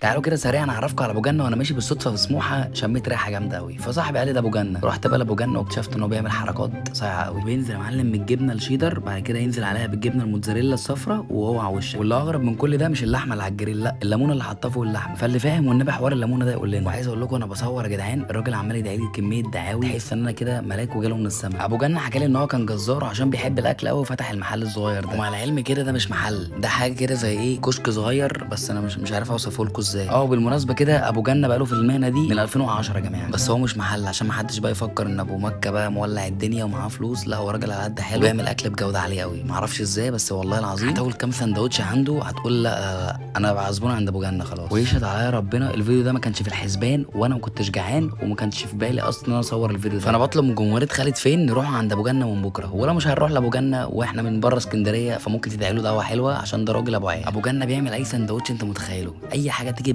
تعالوا كده سريعا اعرفكم على ابو جنة. وانا ماشي بالصدفة في سموحه شميت ريحه جامدة قوي، فصاحبي قال لي ده ابو جنة. رحت بقى لابو جنة واكتشفت ان هو بيعمل حركات صايعه قوي. بينزل يا معلم من الجبنة الشيدر، بعد كده ينزل عليها بالجبنه الموتزاريلا الصفراء وهو على وشك. واللي اغرب من كل ده مش اللحمة اللي على الجريل، لا الليمونه اللي حطها فوق اللحمة. فاللي فاهم والنبي حوار الليمونه ده يقول لنا. وعايز اقول لكم انا بصور يا جدعان، الراجل عمال يدعي لي كمية دعاوي، تحس ان انا كده ملاك وجاله من السما. ابو جنة حكى لي ان هو كان جزار عشان بيحب الاكل قوي وفتح المحل الصغير ده. ومع العلم كده ده مش محل، ده حاجة كده زي ايه، كشك صغير، بس انا مش عارف اوصفه لكم ازاي. بالمناسبة كده ابو جنة بقاله في المهنة دي من 2010 يا جماعة، بس هو مش محل عشان ما حدش بقى يفكر ان ابو مكة بقى مولع الدنيا ومعاه فلوس، لا هو راجل على قد حاله وبيعمل اكل بجوده عالية قوي. ما اعرفش ازاي بس والله العظيم هتاكل كام سندوتش عنده هتقول لا انا بعزبون عند ابو جنة خلاص. ويشهد عليا ربنا الفيديو ده ما كانش في الحسبان، وانا ما كنتش جعان وما كانش في بالي اصلا ان انا اصور الفيديو ده. فانا بطلب من جمهورية خالد فين نروح عند ابو جنة من بكره، ولو مش هنروح لابو جنة واحنا من بره اسكندرية فممكن تدعي له دعوه حلوة عشان ده راجل ابو عيال. ابو جنة بيعمل اي سندوتش انت متخيله، اي حاجة